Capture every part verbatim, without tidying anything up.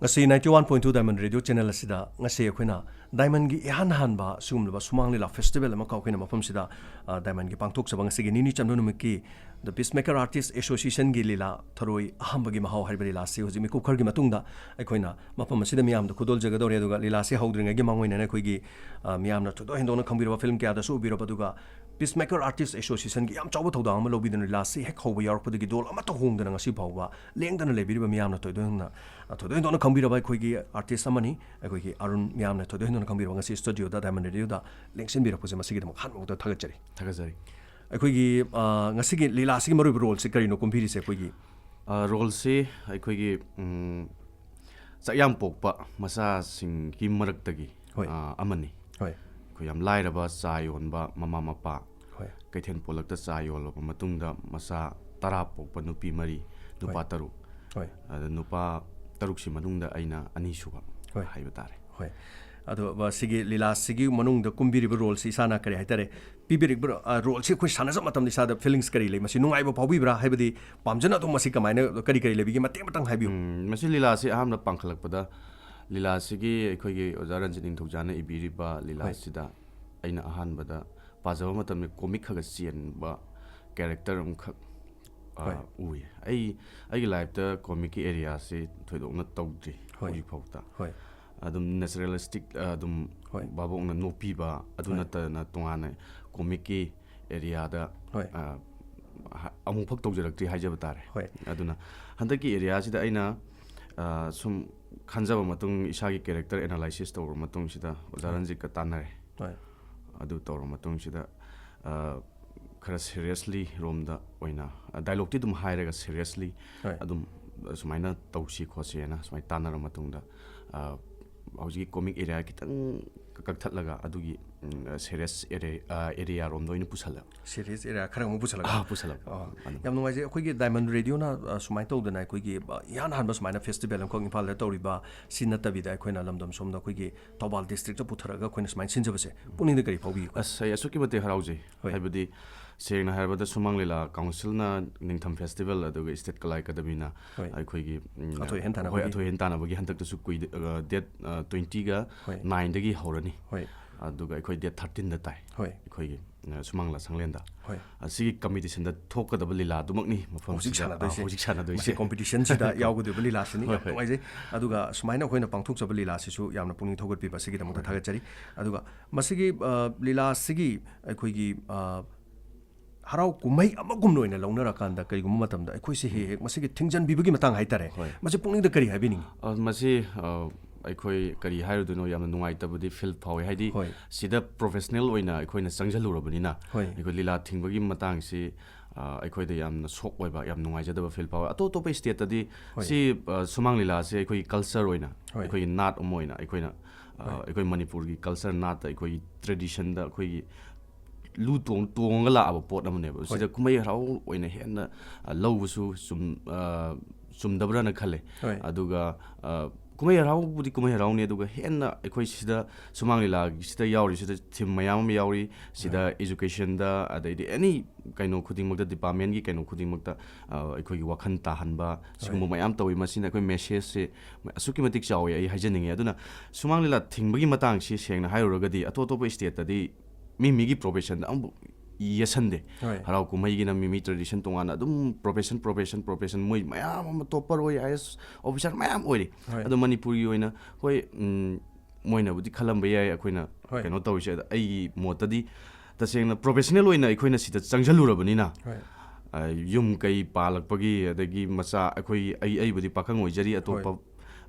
ꯉꯁꯤ ninety one point two Diamond Radio Channel ꯑꯁꯤꯗ ꯉꯁꯤ ꯑꯩꯈꯣꯏꯅ Diamondꯒꯤ ꯏꯍꯥꯟ ꯍꯥꯟꯕ ꯁꯤꯒꯨꯝꯂꯕ ꯁꯨꯃꯥꯡ ꯂꯤꯂꯥ festival ꯑꯃꯈꯛ ꯑꯩꯈꯣꯏꯅ ꯃꯐꯝꯁꯤꯗ, ꯑ, Diamondꯒꯤ ꯄꯥꯡꯊꯣꯛꯆꯕ ꯉꯁꯤꯒꯤ ꯅꯤꯅꯤ ꯆꯟꯕ ꯅꯨꯃꯤꯠꯀꯤ The Peacemaker Artist Associationꯒꯤ ꯂꯤꯂꯥ ꯊꯔꯣꯏ ꯑꯍꯥꯟꯕꯒꯤ ꯃꯍꯥꯎ ꯍꯥꯏꯔꯤꯕ ꯂꯤꯂꯥ ꯑꯁꯤ ꯍꯧꯖꯤꯛ ꯃꯤꯀꯨꯞ ꯈꯔꯒꯤ ꯃꯇꯨꯡꯗ ꯑꯩꯈꯣꯏꯅ ꯃꯐꯝ ꯑꯁꯤꯗ ꯃꯤꯌꯥꯝꯗ ꯈꯨꯗꯣꯜꯖꯒꯗꯧꯔꯦ꯫ ꯑꯗꯨꯒ ꯂꯤꯂꯥ ꯑꯁꯤ ꯍꯧꯗ꯭ꯔꯤꯉꯩꯒꯤ ꯃꯥꯡꯑꯣꯏꯅꯅ ꯑꯩꯈꯣꯏꯒꯤ, ꯑ, ꯃꯤꯌꯥꯝꯅ ꯊꯣꯏꯗꯣꯛ ꯍꯦꯟꯗꯣꯛꯅ ꯈꯪꯕꯤꯔꯕ film ꯀꯌꯥꯗꯁꯨ ꯎꯕꯤꯔꯕ, ꯑꯗꯨꯒ Peacemaker Artist Associationꯒꯤ ꯌꯥꯝ ꯆꯥꯎꯕ ꯊꯧꯗꯥꯡ ꯑꯃ ꯂꯧꯕꯤꯗꯨꯅ ꯂꯤꯂꯥ ꯑꯁꯤ ꯍꯦꯛ ꯍꯧꯕ ꯌꯥꯎꯔꯛꯄꯗꯒꯤ ꯗꯣꯜ ꯑꯃꯠꯇ ꯍꯣꯡꯗꯅ ꯉꯁꯤ ꯐꯥꯎꯕ ꯂꯦꯡꯗꯅ ꯂꯩꯕꯤꯔꯤꯕ ꯃꯤꯌꯥꯝꯅ ꯊꯣꯏꯗꯣꯛ ꯍꯦꯟꯗꯣꯛꯅ, ꯑ, ꯊꯣꯏꯗꯣꯛ ꯍꯦꯟꯗꯣꯛꯅ ꯈꯪꯕꯤꯔꯕ ꯑꯩꯈꯣꯏꯒꯤ artist ꯑꯃꯅꯤ꯫ ꯑꯩꯈꯣꯏꯒꯤ ꯑꯔꯨꯟ ꯃꯤꯌꯥꯝꯅ ꯊꯣꯏꯗꯣꯛ ꯍꯦꯟꯗꯣꯛꯅ ꯈꯪꯕꯤꯔꯕ ꯉꯁꯤ studioꯗ Diamond Radioꯗ ꯂꯦꯡꯁꯤꯟꯕꯤꯔꯛꯄꯁꯦ ꯃꯁꯤꯒꯤꯗꯃꯛ ꯑꯍꯥꯟꯕꯃꯛꯇ ꯊꯥꯒꯠꯆꯔꯤ꯫ ꯊꯥꯒꯠꯆꯔꯤ꯫ ꯑꯩꯈꯣꯏꯒꯤ, ꯑ, ꯉꯁꯤꯒꯤ ꯂꯤꯂꯥꯁꯤꯒꯤ ꯃꯔꯨꯑꯣꯏꯕ roleꯁꯤ ꯀꯔꯤꯅꯣ ꯀꯨꯝꯕꯤꯔꯤꯁꯦ ꯑꯩꯈꯣꯏꯒꯤ? ꯑ, roleꯁꯤ ꯑꯩꯈꯣꯏꯒꯤ, ꯎꯝ, ꯆꯥꯛꯌꯥꯝ ꯄꯣꯛꯄ ꯃꯆꯥꯁꯤꯡꯒꯤ ꯃꯔꯛꯇꯒꯤ, ꯍꯣꯏ꯫ ꯑ, ꯑꯃꯅꯤ꯫ ꯍꯣꯏ꯫ ꯑꯩꯈꯣꯏ ꯌꯥꯝ ꯂꯥꯏꯔꯕ ꯆꯥ ꯌꯣꯟꯕ ꯃꯃꯥ ꯃꯄꯥ, ꯍꯣꯏ꯫ ꯀꯩꯊꯦꯜ ꯄꯣꯂꯛꯇ ꯆꯥ ꯌꯣꯜꯂꯕ ꯃꯇꯨꯡꯗ ꯃꯆꯥ ꯇꯔꯥ ꯄꯣꯛꯄ ꯅꯨꯄꯤ ꯃꯔꯤ, ꯅꯨꯄꯥ ꯍꯣꯏ꯫ ꯇꯔꯨꯛ꯫ ꯍꯣꯏ꯫ ꯑꯗ ꯅꯨꯄꯥ ꯇꯔꯨꯛꯁꯤ ꯃꯅꯨꯡꯗ ꯑꯩꯅ ꯑꯅꯤꯁꯨꯕ ꯍꯣꯏ꯫ ꯍꯥꯏꯕ ꯇꯥꯔꯦ꯫ ꯍꯣꯏ꯫ ꯑꯗꯣ, ꯑ, ꯁꯤꯒꯤ ꯂꯤꯂꯥꯁꯤꯒꯤ ꯃꯅꯨꯡꯗ ꯀꯨꯝꯕꯤꯔꯤꯕ roleꯁꯤ ꯏꯁꯥꯅ ꯀꯔꯤ ꯍꯥꯏꯇꯥꯔꯦ, ꯄꯤꯕꯤꯔꯤꯕ, ꯑ, roleꯁꯤ ꯑꯩꯈꯣꯏ ꯁꯥꯟꯅꯖꯕ ꯃꯇꯝꯗ ꯏꯁꯥꯗ feelings ꯀꯔꯤ ꯂꯩ? ꯃꯁꯤ ꯅꯨꯡꯉꯥꯏꯕ ꯐꯥꯎꯕꯤꯕ꯭ꯔꯥ? ꯍꯥꯏꯕꯗꯤ ꯄꯥꯝꯖꯅ ꯑꯗꯨꯝ ꯃꯁꯤ ꯀꯃꯥꯏꯅ, ꯀꯔꯤ ꯀꯔꯤ ꯂꯩꯕꯤꯒꯦ? ꯃꯇꯦꯛ ꯑꯃꯇꯪ ꯍꯥꯏꯕꯤꯌꯨ꯫ ꯎꯝ, ꯃꯁꯤ ꯂꯤꯂꯥꯁꯤ ꯑꯍꯥꯟꯕ ꯄꯥꯡꯈꯠꯂꯛꯄꯗ ꯂꯤꯂꯥꯁꯤꯒꯤ ꯑꯩꯈꯣꯏꯒꯤ ꯑꯣꯖꯥ ꯔꯟꯖꯤꯠ ꯅꯤꯡꯊꯧꯖꯥꯅ ꯏꯕꯤꯔꯤꯕ ꯍꯣꯏ꯫ ꯂꯤꯂꯥꯁꯤꯗ ꯑꯩꯅ ꯑꯍꯥꯟꯕꯗ ꯄꯥꯖꯕ ꯃꯇꯝꯗ comic ꯈꯔ ꯈꯔ ꯆꯦꯟꯕ character ꯑꯃꯈꯛ, ꯑ, ꯍꯣꯏ꯫ ꯎꯏ꯫ ꯑꯩ, ꯑꯩꯒꯤ lifeꯇ comicꯀꯤ areaꯁꯤ ꯊꯣꯏꯗꯣꯛꯅ ꯇꯧꯗ꯭ꯔꯤ ꯍꯣꯏ꯫ ꯍꯧꯖꯤꯛ ꯐꯥꯎꯗ꯫ ꯍꯣꯏ꯫ ꯑꯗꯨꯝ naturalistic, ꯑ, ꯑꯗꯨꯝ ꯍꯣꯏ꯫ ꯚꯥꯕꯣꯛꯅ ꯅꯣꯛꯄꯤꯕ, ꯑꯗꯨ ꯍꯣꯏ꯫ ꯅꯠꯇꯅ ꯇꯣꯉꯥꯟꯅ comicꯀꯤ areaꯗ, ꯍꯣꯏ꯫ ꯑ, ꯍ-, ꯑꯃꯨꯛꯐꯥꯎ ꯇꯧꯖꯔꯛꯇ꯭ꯔꯤ ꯍꯥꯏꯖꯕ ꯇꯥꯔꯦ꯫ ꯍꯣꯏ꯫ ꯑꯗꯨꯅ ꯍꯟꯗꯛꯀꯤ areaꯁꯤꯗ ꯑꯩꯅ, ꯑ, ꯁꯨꯝ ꯈꯟꯖꯕ ꯃꯇꯨꯡ, ꯏꯁꯥꯒꯤ character analysis ꯇꯧꯔꯕ ꯃꯇꯨꯡꯁꯤꯗ ꯑꯣꯖꯥ ꯍꯣꯏ꯫ ꯔꯟꯖꯤꯠꯀ ꯇꯥꯟꯅꯔꯦ꯫ ꯍꯣꯏ꯫ ꯑꯗꯨ ꯇꯧꯔꯕ ꯃꯇꯨꯡꯁꯤꯗ, ꯑ, ꯈꯔ seriously ꯔꯣꯝꯗ ꯑꯣꯏꯅ, ꯑ, dialogueꯇꯤ ꯑꯗꯨꯝ ꯍꯥꯏꯔꯒ seriously ꯍꯣꯏ꯫ ꯑꯗꯨꯝ ꯁꯨꯃꯥꯏꯅ ꯇꯧꯁꯤ ꯈꯣꯠꯁꯤꯅ ꯁꯨꯃꯥꯏꯅ ꯇꯥꯟꯅꯔꯕ ꯃꯇꯨꯡꯗ, ꯑ, ꯍꯧꯖꯤꯛꯀꯤ comic area ꯈꯤꯇꯪ ꯀꯛꯊꯠꯂꯒ ꯑꯗꯨꯒꯤ, ꯎꯝ, serious area, ꯑ, area ꯔꯣꯝꯗ ꯑꯣꯏꯅ ꯄꯨꯁꯜꯂꯦ꯫ Serious area ꯈꯔ ꯑꯃꯨꯛ ꯄꯨꯁꯜꯂꯒ? ꯑꯥ, ꯄꯨꯁꯜꯂꯒ꯫ ꯑꯣ, ꯑꯗꯨꯝ꯫ ꯌꯥꯝ ꯅꯨꯡꯉꯥꯏꯖꯩ꯫ ꯑꯩꯈꯣꯏꯒꯤ Diamond Radioꯅ, ꯑ, ꯁꯨꯃꯥꯏꯅ ꯇꯧꯗꯅ ꯑꯩꯈꯣꯏꯒꯤ, ꯑ, ꯏꯍꯥꯟ ꯍꯥꯟꯕ ꯁꯨꯃꯥꯏꯅ festival ꯑꯃꯈꯛ ꯏꯝꯐꯥꯜꯗ ꯇꯧꯔꯤꯕ ꯁꯤ ꯅꯠꯇꯕꯤꯗ ꯑꯩꯈꯣꯏꯅ ꯂꯝꯗꯝ ꯁꯣꯝꯗ ꯑꯩꯈꯣꯏꯒꯤ ꯊꯧꯕꯥꯜ districtꯇ ꯄꯨꯊꯔꯒ ꯑꯩꯈꯣꯏꯅ ꯁꯨꯃꯥꯏꯅ ꯁꯤꯟꯖꯕꯁꯦ ꯄꯨꯛꯅꯤꯡꯗ ꯀꯔꯤ ꯐꯥꯎꯕꯤꯒꯦ? ꯑꯁ, ꯑꯩ ꯑꯁꯨꯛꯀꯤ ꯃꯇꯤꯛ ꯍꯔꯥꯎꯖꯩ꯫ ꯍꯣꯏ꯫ ꯍꯥꯏꯕꯗꯤ ꯁꯦꯡꯅ ꯍꯥꯏꯔꯕꯗ, ꯁꯨꯃꯥꯡ ꯂꯤꯂꯥ ꯀꯥꯎꯟꯁꯤꯜꯅ ꯅꯤꯡꯊꯝ ꯐꯦꯁꯇꯤꯚꯦꯜ ꯑꯗꯨꯒ ꯁ꯭ꯇꯦꯠ ꯀꯂꯥ ꯑꯦꯀꯥꯗꯃꯤꯅ ꯍꯣꯏ꯫ ꯑꯩꯈꯣꯏꯒꯤ, ꯎꯝ, ꯑꯊꯣꯏ ꯑꯍꯦꯟ ꯇꯥꯟꯅꯕꯒꯤ꯫ ꯍꯣꯏ, ꯑꯊꯣꯏ ꯑꯍꯦꯟ ꯇꯥꯟꯅꯕꯒꯤ ꯍꯟꯗꯛꯇꯁꯨ ꯀꯨꯏꯗ-, ꯑ, ꯗꯦꯠ, ꯑ, ꯇ꯭ꯋꯦꯟꯇꯤꯒ ꯍꯣꯏ꯫ ꯅꯥꯏꯟꯗꯒꯤ ꯍꯧꯔꯅꯤ꯫ ꯍꯣꯏ꯫ ꯑꯗꯨꯒ ꯑꯩꯈꯣꯏ ꯗꯦꯠ ꯊꯥꯔꯇꯤꯟꯗ ꯇꯥꯏ꯫ ꯍꯣꯏ꯫ ꯑꯩꯈꯣꯏꯒꯤ, ꯑ, ꯁꯨꯃꯥꯡ ꯂꯤꯂꯥ ꯁꯪꯂꯦꯟꯗ꯫ ꯍꯣꯏ꯫ ꯑꯁꯤꯒꯤ ꯀꯝꯄꯤꯇꯤꯁꯟꯗ ꯊꯣꯛꯀꯗꯕ ꯂꯤꯂꯥꯗꯨꯃꯛꯅꯤ ꯃꯐꯝꯁꯤꯗ, ꯍꯧꯖꯤꯛ ꯁꯥꯟꯅꯗꯣꯏꯁꯦ꯫ ꯑ, ꯍꯧꯖꯤꯛ ꯁꯥꯟꯅꯗꯣꯏꯁꯦ꯫ ꯃꯁꯤ ꯀꯝꯄꯤꯇꯤꯁꯟꯁꯤꯗ ꯌꯥꯎꯒꯗꯣꯏꯕ ꯂꯤꯂꯥꯁꯤꯅꯤ꯫ ꯍꯣꯏ, ꯌꯥꯝ ꯍꯣꯏ꯫ ꯅꯨꯡꯉꯥꯏꯖꯩ꯫ ꯑꯗꯨꯒ ꯁꯨꯃꯥꯏꯅ ꯑꯩꯈꯣꯏꯅ ꯄꯥꯡꯊꯣꯛꯆꯕ ꯂꯤꯂꯥꯁꯤꯁꯨ ꯌꯥꯝꯅ ꯄꯨꯛꯅꯤꯡ ꯊꯧꯒꯠꯄꯤꯕ ꯑꯁꯤꯒꯤꯗꯃꯛꯇ ꯊꯥꯒꯠꯆꯔꯤ꯫ ꯑꯗꯨꯒ ꯃꯁꯤꯒꯤ, ꯑ, ꯂꯤꯂꯥꯁꯤꯒꯤ ꯑꯩꯈꯣꯏꯒꯤ, ꯑ, ꯍꯔꯥꯎ ꯀꯨꯝꯍꯩ ꯑꯃꯒꯨꯝꯅ ꯑꯣꯏꯅ ꯂꯧꯅꯔꯀꯥꯟꯗ ꯀꯔꯤꯒꯨꯝꯕ ꯃꯇꯝꯗ ꯑꯩꯈꯣꯏꯁꯦ ꯍꯦꯛ ꯍꯦꯛ ꯃꯁꯤꯒꯤ ꯊꯤꯡꯖꯤꯟꯕꯤꯕꯒꯤ ꯃꯇꯥꯡ ꯍꯥꯏꯇꯥꯔꯦ꯫ ꯍꯣꯏ꯫ ꯃꯁꯤ ꯄꯨꯛꯅꯤꯡꯗ ꯀꯔꯤ ꯍꯥꯏꯕꯤꯅꯤꯡꯉꯤ? ꯑ, ꯃꯁꯤ, ꯑ, ꯑꯩꯈꯣꯏ ꯀꯔꯤ ꯍꯥꯏꯔꯨꯗꯣꯏꯅꯣ, ꯌꯥꯝꯅ ꯅꯨꯡꯉꯥꯏꯇꯕꯗꯤ ꯐꯤꯜ ꯐꯥꯎꯋꯦ꯫ ꯍꯥꯏꯗꯤ, ꯍꯣꯏ꯫ ꯁꯤꯗ ꯄ꯭ꯔꯣꯐꯦꯁꯅꯦꯜ ꯑꯣꯏꯅ ꯑꯩꯈꯣꯏꯅ ꯆꯪꯁꯤꯜꯂꯨꯔꯕꯅꯤꯅ, ꯍꯣꯏ꯫ ꯑꯩꯈꯣꯏ ꯂꯤꯂꯥ ꯊꯤꯡꯕꯒꯤ ꯃꯇꯥꯡꯁꯤ, ꯑ, ꯑꯩꯈꯣꯏꯗ ꯌꯥꯝꯅ ꯁꯣꯛ ꯑꯣꯏꯕ, ꯌꯥꯝ ꯅꯨꯡꯉꯥꯏꯖꯗꯕ ꯐꯤꯜ ꯐꯥꯎꯋꯦ꯫ ꯑꯇꯣꯞ ꯑꯇꯣꯞꯄ ꯁ꯭ꯇꯦꯠꯇꯗꯤ ꯍꯣꯏ꯫ ꯁꯤ, ꯑ, ꯁꯨꯃꯥꯡ ꯂꯤꯂꯥꯁꯦ ꯑꯩꯈꯣꯏꯒꯤ ꯀꯜꯆꯔ ꯑꯣꯏꯅ, ꯍꯣꯏ꯫ ꯑꯩꯈꯣꯏꯒꯤ ꯅꯥꯠ ꯑꯃ ꯑꯣꯏꯅ ꯑꯩꯈꯣꯏꯅ, ꯑ, ꯍꯣꯏ꯫ ꯑꯩꯈꯣꯏ ꯃꯅꯤꯄꯨꯔꯒꯤ ꯀꯜꯆꯔ ꯅꯥꯠꯇ, ꯑꯩꯈꯣꯏꯒꯤ ꯇ꯭ꯔꯦꯗꯤꯁꯟꯗ ꯑꯩꯈꯣꯏꯒꯤ ꯂꯨ ꯇꯣꯡ-, ꯇꯣꯡꯉꯒ ꯂꯥꯛꯑꯕ ꯄꯣꯠ ꯑꯃꯅꯦꯕ꯫ ꯍꯣꯏ꯫ ꯁꯤꯗ ꯀꯨꯝꯍꯩ ꯍꯔꯥꯎ ꯑꯣꯏꯅ ꯍꯦꯟꯅ, ꯑ, ꯂꯧꯕꯁꯨ ꯆꯨꯝ-, ꯑ, ꯆꯨꯝꯗꯕ꯭ꯔꯥꯅ ꯈꯜꯂꯦ꯫ ꯍꯣꯏ꯫ ꯑꯗꯨꯒ, ꯑ, ꯀꯨꯝꯍꯩ ꯍꯔꯥꯎꯕꯨꯗꯤ ꯀꯨꯝꯍꯩ ꯍꯔꯥꯎꯅꯤ, ꯑꯗꯨꯒ ꯍꯦꯟꯅ ꯑꯩꯈꯣꯏ ꯁꯤꯗ ꯁꯨꯃꯥꯡ ꯂꯤꯂꯥꯒꯤꯁꯤꯗ ꯌꯥꯎꯔꯤꯁꯤꯗ ꯊꯤꯝ ꯃꯌꯥꯝ ꯑꯃ ꯌꯥꯎꯔꯤ꯫ ꯁꯤꯗ ꯍꯣꯏ꯫ ꯑꯦꯖꯨꯀꯦꯁꯟꯗ, ꯑꯗꯩꯗꯤ ꯑꯦꯅꯤ ꯀꯩꯅꯣ ꯈꯨꯗꯤꯡꯃꯛꯇ, ꯗꯤꯄꯥꯔꯠꯃꯦꯟꯒꯤ ꯀꯩꯅꯣ ꯈꯨꯗꯤꯡꯃꯛꯇ, ꯑ, ꯑꯩꯈꯣꯏꯒꯤ ꯋꯥꯈꯜ ꯇꯥꯍꯟꯕ, ꯁꯤꯒꯨꯝꯕ ꯍꯣꯏ꯫ ꯃꯌꯥꯝ ꯇꯧꯋꯤ꯫ ꯃꯁꯤꯅ ꯑꯩꯈꯣꯏ ꯃꯦꯁꯦꯖꯁꯦ ꯑꯁꯨꯛꯀꯤ ꯃꯇꯤꯛ ꯆꯥꯎꯋꯤ, ꯑꯩ ꯍꯥꯏꯖꯅꯤꯡꯉꯤ꯫ ꯑꯗꯨꯅ ꯁꯨꯃꯥꯡ ꯂꯤꯂꯥ ꯊꯤꯡꯕꯒꯤ ꯃꯇꯥꯡꯁꯤ ꯁꯦꯡꯅ ꯍꯥꯏꯔꯨꯔꯒꯗꯤ ꯑꯇꯣꯞ ꯑꯇꯣꯞꯄ ꯁ꯭ꯇꯦꯠꯇꯗꯤ ꯃꯤ ꯃꯤꯒꯤ ꯄ꯭ꯔꯣꯐꯦꯁꯟꯗ ꯑꯃꯨꯛ ꯌꯦꯠꯁꯟꯗꯦ꯫ ꯍꯣꯏ꯫ ꯍꯔꯥꯎ ꯀꯨꯝꯍꯩꯒꯤꯅ ꯃꯤ, ꯃꯤ ꯇ꯭ꯔꯦꯗꯤꯁꯟ ꯇꯣꯉꯥꯟꯅ ꯑꯗꯨꯝ ꯄ꯭ꯔꯣꯐꯦꯁꯟ, ꯄ꯭ꯔꯣꯐꯦꯁꯟ, ꯄ꯭ꯔꯣꯐꯦꯁꯟ, ꯃꯣꯏ ꯃꯌꯥꯝ ꯑꯃ ꯇꯣꯞꯄꯔ ꯑꯣꯏ, ꯑꯥꯏ ꯑꯦꯁ ꯑꯣꯐꯤꯁꯥꯔ ꯃꯌꯥꯝ ꯑꯣꯏꯔꯤ꯫ ꯍꯣꯏ꯫ ꯑꯗꯣ ꯃꯅꯤꯄꯨꯔꯒꯤ ꯑꯣꯏꯅ, ꯍꯣꯏ, ꯎꯝ, ꯃꯣꯏꯅꯕꯨꯗꯤ ꯈꯜꯂꯝꯕ ꯌꯥꯏ ꯑꯩꯈꯣꯏꯅ ꯍꯣꯏ꯫ ꯀꯩꯅꯣ ꯇꯧꯔꯤꯁꯦ꯫ ꯑꯗ ꯑꯩꯒꯤ ꯃꯣꯠꯇꯗꯤ ꯇꯁꯦꯡꯅ ꯄ꯭ꯔꯣꯐꯦꯁꯅꯦꯜ ꯑꯣꯏꯅ ꯑꯩꯈꯣꯏꯅ ꯁꯤꯗ ꯆꯪꯁꯤꯜꯂꯨꯔꯕꯅꯤꯅ, ꯍꯣꯏ꯫ ꯑ, ꯌꯨꯝ ꯀꯩ ꯄꯥꯜꯂꯛꯄꯒꯤ, ꯑꯗꯒꯤ ꯃꯆꯥ ꯑꯩꯈꯣꯏ, ꯑꯩ, ꯑꯩꯕꯨꯗꯤ ꯄꯥꯈꯪ ꯑꯣꯏꯖꯔꯤ, ꯑꯇꯣꯞꯄ, ꯍꯣꯏ꯫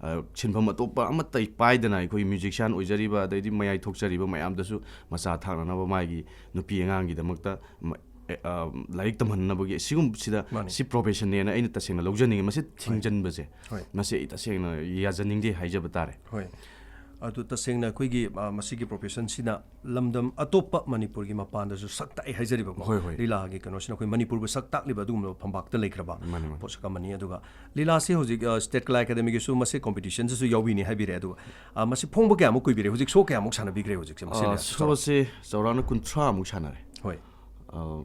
ꯑ, ꯁꯤꯟꯐꯝ ꯑꯇꯣꯞꯄ ꯑꯃꯠꯇ ꯄꯥꯏꯗꯅ ꯑꯩꯈꯣꯏ ꯃ꯭ꯌꯨꯖꯤꯁꯤꯌꯥꯟ ꯑꯣꯏꯖꯔꯤꯕ, ꯑꯗꯩꯗꯤ ꯃꯌꯥꯏ ꯊꯣꯛꯆꯔꯤꯕ ꯃꯌꯥꯝꯗꯁꯨ ꯃꯆꯥ ꯊꯥꯛꯅꯅꯕ ꯃꯥꯒꯤ ꯅꯨꯄꯤ ꯑꯉꯥꯡꯒꯤꯗꯃꯛꯇ ꯃ-, ꯑꯦ, ꯑ, ꯂꯥꯏꯔꯤꯛ ꯇꯝꯍꯟꯅꯕꯒꯤ ꯁꯤꯒꯨꯝꯕꯁꯤꯗ ꯃꯥꯅꯤ꯫ ꯁꯤ ꯄ꯭ꯔꯣꯐꯦꯁꯟꯅꯦꯅ ꯑꯩꯅ ꯇꯁꯦꯡꯅ ꯂꯧꯖꯅꯤꯡꯉꯤ꯫ ꯃꯁꯤ ꯊꯤꯡꯖꯤꯟꯕꯁꯦ, ꯍꯣꯏ꯫ ꯃꯁꯤ ꯑꯩ ꯇꯁꯦꯡꯅ ꯌꯥꯖꯅꯤꯡꯗꯦ ꯍꯥꯏꯖꯕ ꯇꯥꯔꯦ꯫ ꯍꯣꯏ꯫ ꯑꯗꯨ ꯇꯁꯦꯡꯅ ꯑꯩꯈꯣꯏꯒꯤ, ꯑ, ꯃꯁꯤꯒꯤ ꯄ꯭ꯔꯣꯐꯦꯁꯟꯁꯤꯅ ꯂꯝꯗꯝ ꯑꯇꯣꯞꯄ ꯃꯅꯤꯄꯨꯔꯒꯤ ꯃꯄꯥꯟꯗꯁꯨ ꯁꯛ ꯇꯥꯛꯑꯦ ꯍꯥꯏꯖꯔꯤꯕꯀꯣ꯫ ꯍꯣꯏ, ꯍꯣꯏ꯫ ꯂꯤꯂꯥꯒꯤ ꯀꯩꯅꯣꯁꯤꯅ ꯑꯩꯈꯣꯏ ꯃꯅꯤꯄꯨꯔꯕꯨ ꯁꯛ ꯇꯥꯛꯂꯤꯕ ꯑꯗꯨꯒꯨꯝꯂꯕ ꯐꯝꯄꯥꯛꯇ ꯂꯩꯈ꯭ꯔꯕ ꯃꯥꯅꯤ, ꯃꯥꯅꯤ꯫ ꯄꯣꯠꯁꯛ ꯑꯃꯅꯤ꯫ ꯑꯗꯨꯒ ꯂꯤꯂꯥꯁꯤ ꯍꯧꯖꯤꯛ, ꯑ, ꯁ꯭ꯇꯦꯠ ꯀꯂꯥ ꯑꯦꯀꯥꯗꯃꯤꯒꯤꯁꯨ ꯃꯁꯤ ꯀꯝꯄꯤꯇꯤꯁꯟꯁꯤꯁꯨ ꯌꯥꯎꯕꯤꯅꯤ ꯍꯥꯏꯕꯤꯔꯦ꯫ ꯑꯗꯨꯒ, ꯑ, ꯃꯁꯤ ꯐꯣꯡꯕ ꯀꯌꯥꯃꯨꯛ ꯀꯨꯏꯕꯤꯔꯦ? ꯍꯧꯖꯤꯛ ꯁꯣ ꯀꯌꯥꯃꯨꯛ ꯁꯥꯟꯅꯕꯤꯈ꯭ꯔꯦ ꯍꯧꯖꯤꯛꯁꯦ? ꯃꯁꯤ ꯑ, ꯂꯤꯂꯥꯁꯤ ꯆꯥꯎꯔꯥꯛꯅ? ꯁꯣꯁꯦ ꯆꯥꯎꯔꯥꯛꯅ ꯀꯨꯟꯊ꯭ꯔꯥꯃꯨꯛ ꯁꯥꯟꯅꯔꯦ꯫ ꯍꯣꯏ꯫ ꯑ,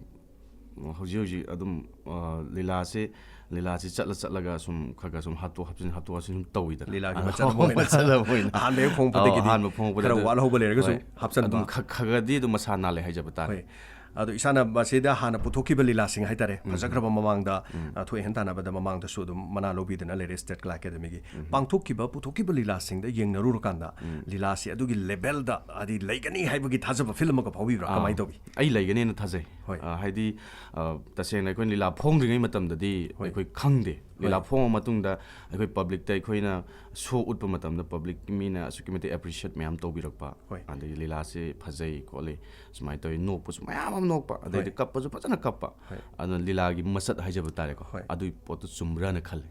ꯍꯧꯖꯤꯛ ꯍꯧꯖꯤꯛ ꯑꯗꯨꯝ, ꯑ, ꯂꯤꯂꯥꯁꯦ, ꯂꯤꯂꯥꯁꯦ ꯆꯠꯂ ꯆꯠꯂꯒ ꯁꯨꯝ ꯈꯔ ꯈꯔ ꯁꯨꯝ ꯍꯥꯠꯇꯣꯛ ꯍꯥꯞꯆꯤꯟ, ꯍꯥꯠꯇꯣꯛ ꯍꯥꯞꯆꯤꯟ ꯁꯨꯝ ꯇꯧꯋꯤꯗꯅ꯫ ꯂꯤꯂꯥꯒꯤ ꯑꯗꯣ ꯃꯆꯠ ꯑꯃ ꯑꯣꯏꯅ꯫ ꯃꯆꯠ ꯑꯃ ꯑꯣꯏꯅ꯫ ꯑꯍꯥꯟꯕ ꯍꯦꯛ ꯐꯣꯡꯉꯛꯄꯗꯒꯤꯗꯤ ꯑꯧ, ꯑꯍꯥꯟꯕ ꯐꯣꯡꯉꯛꯄꯗ ꯈꯔ ꯑꯗꯨ ꯋꯥꯠꯍꯧꯕ ꯂꯩꯔꯒꯁꯨ ꯍꯣꯏ꯫ ꯍꯥꯞꯆꯟꯕ꯫ ꯑꯗꯨꯝ ꯈ-, ꯈꯔ ꯈꯔꯗꯤ ꯑꯗꯨꯝ ꯃꯁꯥ ꯅꯥꯜꯂꯦ ꯍꯥꯏꯖꯕ ꯇꯥꯔꯦ꯫ ꯍꯣꯏ꯫ ꯑꯗꯣ ꯏꯁꯥꯅ ꯃꯁꯤꯗ ꯍꯥꯟꯅ ꯄꯨꯊꯣꯛꯈꯤꯕ ꯂꯤꯂꯥꯁꯤꯡ ꯍꯥꯏꯇꯥꯔꯦ, ꯎꯝ꯫ ꯐꯖꯈ꯭ꯔꯕ ꯃꯃꯥꯡꯗ, ꯎꯝ꯫ ꯑ, ꯊꯣꯏꯍꯦꯟ ꯇꯥꯟꯅꯕꯗ ꯃꯃꯥꯡꯗꯁꯨ ꯑꯗꯨꯝ ꯃꯅꯥ ꯂꯧꯕꯤꯗꯅ ꯂꯩꯔꯦ ꯁ꯭ꯇꯦꯠ ꯀꯂꯥ ꯑꯦꯀꯥꯗꯃꯤꯒꯤ꯫ ꯎꯝ꯫ ꯄꯥꯡꯊꯣꯛꯈꯤꯕ, ꯄꯨꯊꯣꯛꯈꯤꯕ ꯂꯤꯂꯥꯁꯤꯡꯗ ꯌꯦꯡꯅꯔꯨꯔꯀꯥꯟꯗ ꯎꯝ꯫ ꯂꯤꯂꯥꯁꯤ ꯑꯗꯨꯒꯤ ꯂꯦꯚꯦꯜꯗ ꯍꯥꯏꯗꯤ ꯂꯩꯒꯅꯤ ꯍꯥꯏꯕꯒꯤ ꯊꯥꯖꯕ ꯐꯤꯜ ꯑꯃꯒ ꯐꯥꯎꯕꯤꯕ꯭ꯔꯥ? ꯑꯥ, ꯀꯃꯥꯏꯅ ꯇꯧꯏ? ꯑꯩ ꯂꯩꯒꯅꯦꯅ ꯊꯥꯖꯩ꯫ ꯍꯣꯏ꯫ ꯑ, ꯍꯥꯏꯗꯤ, ꯑ, ꯇꯁꯦꯡꯅ ꯑꯩꯈꯣꯏꯅ ꯂꯤꯂꯥ ꯐꯣꯡꯗ꯭ꯔꯤꯉꯩ ꯃꯇꯝꯗꯗꯤ ꯍꯣꯏ꯫ ꯑꯩꯈꯣꯏ ꯈꯪꯗꯦ꯫ ꯂꯤꯂꯥ ꯍꯣꯏ꯫ ꯐꯣꯡꯉ ꯃꯇꯨꯡꯗ ꯑꯩꯈꯣꯏ ꯄꯕ꯭ꯂꯤꯛꯇ ꯑꯩꯈꯣꯏꯅ ꯁꯣ ꯎꯠꯄ ꯃꯇꯝꯗ ꯄꯕ꯭ꯂꯤꯛꯀꯤ ꯃꯤꯅ ꯑꯁꯨꯛꯀꯤ ꯃꯇꯤꯛ ꯑꯦꯄ꯭ꯔꯤꯁꯤꯌꯦꯠ ꯃꯌꯥꯝ ꯇꯧꯕꯤꯔꯛꯄ, ꯍꯣꯏ꯫ ꯑꯗꯒꯤ ꯂꯤꯂꯥꯁꯦ ꯐꯖꯩ ꯈꯣꯠꯂꯤ, ꯁꯨꯃꯥꯏꯅ ꯇꯧꯋꯤ, ꯅꯣꯛꯄꯁꯨ ꯃꯌꯥꯝ ꯑꯃ ꯅꯣꯛꯄ, ꯑꯗꯩꯗꯤ ꯍꯣꯏ꯫ ꯀꯞꯄꯁꯨ ꯐꯖꯅ ꯀꯞꯄ, ꯍꯣꯏ꯫ ꯑꯗꯨꯅ ꯂꯤꯂꯥꯒꯤ ꯃꯁꯛ ꯍꯥꯏꯖꯕ ꯇꯥꯔꯦꯀꯣ, ꯍꯣꯏ꯫ ꯑꯗꯨꯒꯤ ꯄꯣꯠꯇꯨ ꯆꯨꯝꯕ꯭ꯔꯥꯅ ꯈꯜꯂꯤ꯫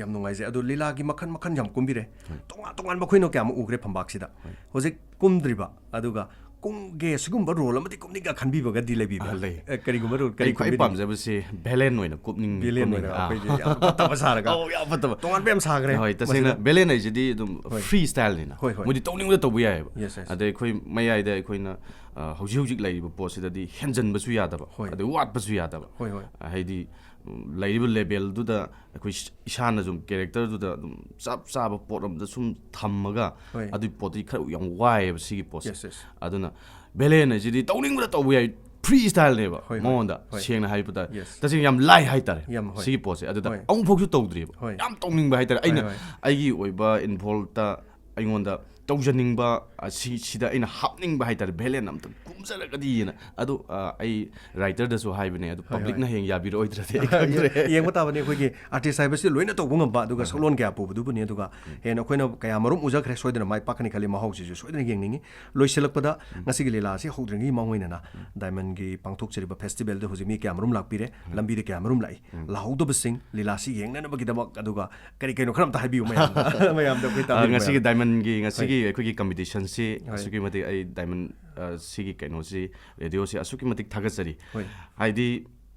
ꯌꯥꯝ ꯅꯨꯡꯉꯥꯏꯖꯩ꯫ ꯑꯗꯣ ꯂꯤꯂꯥꯒꯤ ꯃꯈꯜ ꯃꯈꯜ ꯌꯥꯝ ꯀꯨꯝꯕꯤꯔꯦ꯫ ꯍꯣꯏ꯫ ꯇꯣꯉꯥꯟ ꯇꯣꯉꯥꯟꯕ ꯑꯩꯈꯣꯏꯅ ꯀꯌꯥꯝ ꯎꯈ꯭ꯔꯦ ꯐꯝꯕꯥꯛꯁꯤꯗ꯫ ꯍꯣꯏ꯫ ꯍꯧꯖꯤꯛ ꯀꯨꯝꯗ꯭ꯔꯤꯕ, ꯑꯗꯨꯒ ꯀꯨꯝꯒꯦ, ꯁꯤꯒꯨꯝꯕ ꯔꯣꯜ ꯑꯃꯗꯤ ꯀꯨꯝꯅꯤꯡꯒ ꯈꯟꯕꯤꯕꯒꯗꯤ ꯂꯩꯕꯤꯕ꯭ꯔꯥ? ꯑꯥ, ꯂꯩ꯫ ꯑꯦ, ꯀꯔꯤꯒꯨꯝꯕ ꯔꯣꯜ ꯀꯔꯤ ꯑꯩ ꯈ꯭ꯋꯥꯏ ꯀꯨꯝꯕꯤꯅꯤꯡꯉꯤ? ꯄꯥꯝꯖꯕꯁꯤ ꯚꯤꯂꯦꯟ ꯑꯣꯏꯅ ꯀꯨꯞꯅꯤꯡ-, ꯚꯤꯂꯦꯟ ꯑꯣꯏꯅ ꯀꯨꯝꯅꯤꯡꯉꯤ꯫ ꯑꯥ꯫ ꯑꯩꯈꯣꯏꯒꯤ ꯌꯥꯝ ꯐꯠꯇꯕ ꯁꯥꯔꯒ꯫ ꯑꯧ, ꯌꯥꯝ ꯐꯠꯇꯕ꯫ ꯇꯣꯉꯥꯟꯕ ꯌꯥꯝ ꯁꯥꯈ꯭ꯔꯦ ꯍꯣꯏ, ꯇꯁꯦꯡꯅ ꯃꯁꯤꯗ꯫ ꯚꯤꯂꯦꯟ ꯍꯥꯏꯁꯤꯗꯤ ꯑꯗꯨꯝ ꯍꯣꯏ꯫ ꯐ꯭ꯔꯤ ꯁ꯭ꯇꯥꯏꯜꯅꯤꯅ꯫ ꯍꯣꯏ, ꯍꯣꯏ꯫ ꯃꯣꯏꯗꯤ ꯇꯧꯅꯤꯡꯕꯗ ꯇꯧꯕ ꯌꯥꯏꯑꯕ꯫ Yes, yes꯫ ꯑꯗꯩ ꯑꯩꯈꯣꯏ ꯃꯌꯥꯏꯗ ꯑꯩꯈꯣꯏꯅ, ꯑ, ꯍꯧꯖꯤꯛ ꯍꯧꯖꯤꯛ ꯂꯩꯔꯤꯕ ꯄꯣꯠꯁꯤꯗꯗꯤ ꯍꯦꯟꯖꯟꯕꯁꯨ ꯌꯥꯗꯕ, ꯍꯣꯏ꯫ ꯑꯗꯩ ꯋꯥꯠꯄꯁꯨ ꯌꯥꯗꯕ꯫ ꯍꯣꯏ, ꯍꯣꯏ꯫ ꯑ, ꯍꯥꯏꯗꯤ, ꯎꯝ, ꯂꯩꯔꯤꯕ ꯂꯦꯚꯦꯜꯗꯨꯗ ꯑꯩꯈꯣꯏ ꯏꯁ-, ꯏꯁꯥꯅ ꯁꯨꯝ ꯀꯦꯔꯦꯛꯇꯔꯗꯨꯗ ꯑꯗꯨꯝ ꯆꯞ ꯆꯥꯕ ꯄꯣꯠ ꯑꯃꯗ ꯁꯨꯝ ꯊꯝꯃꯒ ꯍꯣꯏ꯫ ꯑꯗꯨꯒꯤ ꯄꯣꯠꯇꯨꯗꯤ ꯈꯔ ꯌꯥꯝ ꯋꯥꯏꯑꯦꯕ ꯁꯤꯒꯤ ꯄꯣꯠꯁꯦ꯫ Yes, yes꯫ ꯑꯗꯨꯅ ꯚꯤꯂꯦꯟ ꯍꯥꯏꯁꯤꯗꯤ ꯇꯧꯅꯤꯡꯕꯗ ꯇꯧꯕ ꯌꯥꯏ, ꯐ꯭ꯔꯤ ꯁ꯭ꯇꯥꯏꯜꯅꯦꯕ ꯍꯣꯏ, ꯍꯣꯏ, ꯃꯉꯣꯟꯗ, ꯍꯣꯏ꯫ ꯁꯦꯡꯅ ꯍꯥꯏꯕꯗ꯫ Yes꯫ ꯇꯁꯦꯡꯅ ꯌꯥꯝ ꯂꯥꯏ ꯍꯥꯏꯇꯥꯔꯦ ꯌꯥꯝ, ꯍꯣꯏ꯫ ꯁꯤꯒꯤ ꯄꯣꯠꯁꯦ꯫ ꯑꯗꯨꯗ ꯍꯣꯏ꯫ ꯑꯃꯨꯛꯐꯥꯎꯁꯨ ꯇꯧꯗ꯭ꯔꯤꯕ꯫ ꯍꯣꯏ꯫ ꯌꯥꯝ ꯇꯧꯅꯤꯡꯕ ꯍꯥꯏꯇꯥꯔꯦ꯫ ꯍꯣꯏ, ꯑꯩꯅ ꯍꯣꯏ꯫ ꯑꯩꯒꯤ ꯑꯣꯏꯕ ꯏꯟꯚꯣꯜꯇ ꯑꯩꯉꯣꯟꯗ ꯇꯧꯖꯅꯤꯡꯕ, ꯑ, ꯁꯤ-, ꯁꯤꯗ ꯑꯩꯅ ꯍꯥꯞꯅꯤꯡꯕ ꯍꯥꯏꯇꯥꯔꯦ, ꯚꯤꯂꯦꯟ ꯑꯝꯇꯪ ꯀꯨꯝꯖꯔꯒꯗꯤꯅ꯫ ꯑꯗꯨ, ꯑ, ꯑꯩ ꯔꯥꯏꯇꯔꯗꯁꯨ ꯍꯥꯏꯕꯅꯦ, ꯑꯗꯨ ꯍꯣꯏ, ꯄꯕ꯭ꯂꯤꯛꯅ ꯍꯣꯏ꯫ ꯍꯌꯦꯡ ꯌꯥꯕꯤꯔꯛꯑꯣꯏꯗ꯭ꯔꯗꯤ ꯑꯩ ꯈꯪꯗ꯭ꯔꯦ꯫ ꯌꯦꯡꯕ ꯇꯥꯕꯅꯤ, ꯑꯩꯈꯣꯏꯒꯤ ꯑꯥꯔꯇꯤꯁ ꯍꯥꯏꯕꯁꯤ ꯂꯣꯏꯅ ꯇꯧꯕ ꯉꯝꯕ, ꯑꯗꯨꯒ ꯍꯣꯏ, ꯍꯣꯏ꯫ ꯁꯛꯂꯣꯟ ꯀꯌꯥ ꯄꯨꯕꯗꯨꯕꯨꯅꯤ꯫ ꯑꯗꯨꯒ ꯎꯝ꯫ ꯍꯦꯟꯅ ꯑꯩꯈꯣꯏꯅ ꯀꯌꯥ ꯃꯔꯨꯝ ꯎꯖꯈ꯭ꯔꯦ, ꯁꯣꯏꯗꯅ ꯃꯥꯏ ꯄꯥꯛꯀꯅꯤ ꯈꯜꯂꯤ, ꯃꯍꯥꯎꯁꯤꯁꯨ ꯁꯣꯏꯗꯅ ꯌꯦꯡꯅꯤꯡꯉꯤ꯫ ꯂꯣꯏꯁꯤꯜꯂꯛꯄꯗ ꯎꯝ꯫ ꯉꯁꯤꯒꯤ ꯂꯤꯂꯥ ꯑꯁꯤ ꯍꯧꯗ꯭ꯔꯤꯉꯩꯒꯤ ꯃꯥꯡꯑꯣꯏꯅꯅ ꯎꯝ꯫ ꯗꯥꯏꯃꯟꯒꯤ ꯄꯥꯡꯊꯣꯛꯆꯔꯤꯕ ꯐꯦꯁꯇꯤꯚꯦꯜꯗ ꯍꯧꯖꯤꯛ ꯃꯤ ꯀꯌꯥ ꯃꯔꯨꯝ ꯂꯥꯛꯄꯤꯔꯦ, ꯎꯝ꯫ ꯂꯝꯕꯤꯗ ꯀꯌꯥ ꯃꯔꯨꯝ ꯂꯥꯛꯏ, ꯎꯝ꯫ ꯂꯥꯛꯍꯧꯗꯕꯁꯤꯡ ꯂꯤꯂꯥꯁꯤ ꯌꯦꯡꯅꯅꯕꯒꯤꯗꯃꯛ, ꯑꯗꯨꯒ ꯀꯔꯤ ꯀꯩꯅꯣ ꯈꯔ ꯑꯝꯇ ꯍꯥꯏꯕꯤꯌꯨ ꯃꯌꯥꯝꯗ꯫ ꯃꯌꯥꯝꯗ ꯑꯩꯈꯣꯏ ꯑ, ꯇꯥꯕꯤꯕ ꯉꯁꯤꯒꯤ ꯃꯌꯥꯝ꯫ ꯗꯥꯏꯃꯟꯒꯤ ꯉꯁꯤꯒꯤ ꯍꯣꯏ꯫ ꯑꯩꯈꯣꯏꯒꯤ ꯀꯝꯄꯤꯇꯤꯁꯟꯁꯤ ꯍꯣꯏ꯫ ꯑꯁꯨꯛꯀꯤ ꯃꯇꯤꯛ ꯑꯩ ꯗꯥꯏꯃꯟ, ꯑ, ꯁꯤꯒꯤ ꯀꯩꯅꯣꯁꯤ, ꯔꯦꯗꯤꯑꯣꯁꯤ ꯑꯁꯨꯛꯀꯤ ꯃꯇꯤꯛ ꯊꯥꯒꯠꯆꯔꯤ꯫ ꯍꯣꯏ꯫ ꯍꯥꯏꯗꯤ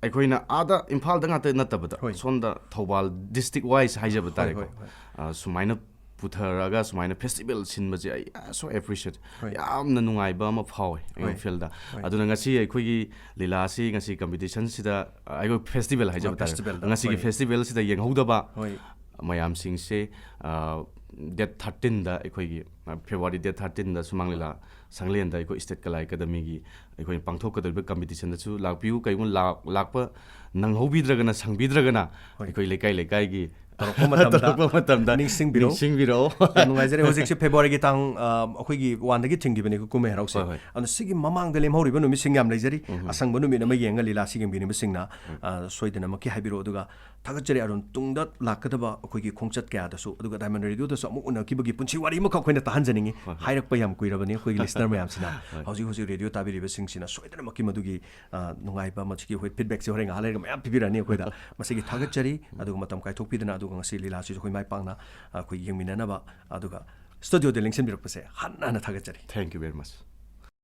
ꯑꯩꯈꯣꯏꯅ ꯑꯥꯗ ꯏꯝꯐꯥꯜꯗ ꯉꯥꯛꯇ ꯅꯠꯇꯕꯗ ꯍꯣꯏ꯫ ꯁꯣꯝꯗ ꯊꯧꯕꯥꯜ ꯗꯤꯁꯇ꯭ꯔꯤꯛ ꯋꯥꯏꯁ ꯍꯥꯏꯖꯕ ꯍꯣꯏ, ꯇꯥꯔꯦꯀꯣ꯫ ꯍꯣꯏ, ꯍꯣꯏ꯫ ꯑ, ꯁꯨꯃꯥꯏꯅ ꯄꯨꯊꯔꯒ ꯁꯨꯃꯥꯏꯅ ꯐꯦꯁꯇꯤꯚꯦꯜ ꯁꯤꯟꯕꯁꯦ ꯑꯩ so appreciate, ꯍꯣꯏ꯫ ꯌꯥꯝꯅ ꯅꯨꯡꯉꯥꯏꯕ ꯑꯃ ꯐꯥꯎꯋꯦ ꯑꯩꯉꯣꯟꯗ ꯍꯣꯏ꯫ ꯐꯤꯜꯗ꯫ ꯍꯣꯏ꯫ ꯑꯗꯨꯅ ꯉꯁꯤ ꯑꯩꯈꯣꯏꯒꯤ ꯂꯤꯂꯥꯁꯤ ꯉꯁꯤ ꯀꯝꯄꯤꯇꯤꯁꯟꯁꯤꯗ, ꯑꯩꯈꯣꯏ ꯐꯦꯁꯇꯤꯚꯦꯜ ꯍꯥꯏꯖꯕ ꯑ, ꯇꯥꯔꯦ, ꯐꯦꯁꯇꯤꯚꯦꯜꯗ, ꯉꯁꯤꯒꯤ ꯍꯣꯏ꯫ ꯐꯦꯁꯇꯤꯚꯦꯜꯁꯤꯗ ꯌꯦꯡꯍꯧꯗꯕ ꯍꯣꯏ꯫ ꯃꯌꯥꯝꯁꯤꯡꯁꯦ, ꯗꯦꯠ ꯊꯥꯔꯇꯤꯟꯗ, ꯑꯩꯈꯣꯏꯒꯤ ꯐꯦꯕ꯭ꯔꯨꯋꯥꯔꯤ ꯗꯦꯠ ꯊꯥꯔꯇꯤꯟꯗ ꯁꯨꯃꯥꯡ ꯂꯤꯂꯥ ꯁꯪꯂꯦꯟꯗ ꯑꯩꯈꯣꯏ ꯏꯁꯇꯦꯠ ꯀꯂꯥ ꯑꯦꯀꯥꯗꯃꯤꯒꯤ ꯑꯩꯈꯣꯏꯅ ꯄꯥꯡꯊꯣꯛꯀꯗꯧꯔꯤꯕ ꯀꯝꯄꯤꯇꯤꯁꯟꯗꯁꯨ ꯂꯥꯛꯄꯤꯌꯨ꯫ ꯀꯩꯒꯨꯝꯕ ꯂꯥꯛ-, ꯂꯥꯛꯄ ꯅꯪꯍꯧꯕꯤꯗ꯭ꯔꯒꯅ, ꯁꯪꯕꯤꯗ꯭ꯔꯒꯅ, ꯍꯣꯏ꯫ ꯑꯩꯈꯣꯏ ꯂꯩꯀꯥꯏ ꯂꯩꯀꯥꯏꯒꯤ ꯇꯧꯔꯛꯄ ꯃꯇꯝꯗ ꯇꯧꯔꯛꯄ ꯃꯇꯝꯗ ꯅꯤꯡꯁꯤꯡꯕꯤꯔꯣ꯫ ꯅꯤꯡꯁꯤꯡꯕꯤꯔꯣ꯫ ꯌꯥꯝ ꯅꯨꯡꯉꯥꯏꯖꯔꯦ꯫ ꯍꯧꯖꯤꯛꯁꯦ ꯐꯦꯕ꯭ꯔꯨꯋꯥꯔꯤꯒꯤ ꯇꯥꯡ, ꯑ, ꯑꯩꯈꯣꯏꯒꯤ ꯋꯥꯟꯗꯒꯤ ꯊꯤꯡꯈꯤꯕꯅꯤꯀꯣ ꯀꯨꯝꯍꯩ ꯍꯔꯥꯎꯁꯦ꯫ ꯍꯣꯏ, ꯍꯣꯏ꯫ ꯑꯗꯨꯅ ꯁꯤꯒꯤ ꯃꯃꯥꯡꯗ ꯂꯦꯝꯍꯧꯔꯤꯕ ꯅꯨꯃꯤꯠꯁꯤꯡ ꯌꯥꯝ ꯂꯩꯖꯔꯤ꯫ ꯎꯝ꯫ ꯑꯁꯪꯕ ꯅꯨꯃꯤꯠ ꯑꯃ ꯌꯦꯡꯉ ꯂꯤꯂꯥꯁꯤ ꯌꯦꯡꯕꯤꯅꯕꯁꯤꯡꯅ, ꯑ, ꯁꯣꯏꯗꯅꯃꯛꯀꯤ ꯍꯥꯏꯕꯤꯔꯛꯑꯣ꯫ ꯑꯗꯨꯒ ꯊꯥꯒꯠꯆꯔꯤ ꯑꯔꯨꯟ, ꯇꯨꯡꯗ ꯂꯥꯛꯀꯗꯕ ꯑꯩꯈꯣꯏꯒꯤ ꯈꯣꯡꯆꯠ ꯀꯌꯥꯗꯁꯨ, ꯑꯗꯨꯒ ꯗꯥꯏꯃꯟ ꯔꯦꯗꯤꯑꯣꯗꯁꯨ ꯑꯃꯨꯛ ꯎꯅꯈꯤꯕꯒꯤ ꯄꯨꯟꯁꯤ ꯋꯥꯔꯤ ꯑꯃꯈꯛ ꯑꯩꯈꯣꯏꯅ ꯇꯥꯍꯟꯖꯅꯤꯡꯉꯤ꯫ ꯍꯣꯏ, ꯍꯣꯏ꯫ ꯍꯥꯏꯔꯛꯄ ꯌꯥꯝ ꯀꯨꯏꯔꯕꯅꯤ ꯑꯩꯈꯣꯏꯒꯤ ꯂꯤꯁꯅꯔ ꯃꯌꯥꯝꯁꯤꯅ꯫ ꯍꯣꯏ꯫ ꯍꯧꯖꯤꯛ ꯍꯧꯖꯤꯛ ꯔꯦꯗꯤꯑꯣ ꯇꯥꯕꯤꯔꯤꯕꯁꯤꯡꯁꯤꯅ ꯁꯣꯏꯗꯅꯃꯛꯀꯤ ꯃꯗꯨꯒꯤ, ꯑ, ꯅꯨꯡꯉꯥꯏꯕ, ꯃꯁꯤꯒꯤ ꯑꯩꯈꯣꯏ ꯐꯤꯗꯕꯦꯛꯁꯦ ꯍꯣꯔꯦꯟ ꯉꯥꯏꯍꯥꯛ ꯂꯩꯔꯒ ꯃꯌꯥꯝ ꯄꯤꯕꯤꯔꯛꯑꯅꯤ ꯑꯩꯈꯣꯏꯗ꯫ ꯃꯁꯤꯒꯤ ꯊꯥꯒꯠꯆꯔꯤ꯫ ꯑꯗꯨꯒ ꯃꯇꯝ ꯀꯥꯏꯊꯣꯛꯄꯤꯗꯅ ꯑꯗꯨꯒ ꯉꯁꯤ ꯂꯤꯂꯥꯁꯤꯁꯨ ꯑꯩꯈꯣꯏ ꯃꯥꯏ ꯄꯥꯛꯅ, ꯑ, ꯑꯩꯈꯣꯏ ꯌꯦꯡꯃꯤꯟꯅꯅꯕ ꯑꯗꯨꯒ ꯁ꯭ꯇꯨꯗꯤꯑꯣꯗ ꯂꯦꯡꯁꯤꯟꯕꯤꯔꯛꯄꯁꯦ ꯍꯟꯅ ꯍꯟꯅ ꯊꯥꯒꯠꯆꯔꯤ꯫ Thank you very much.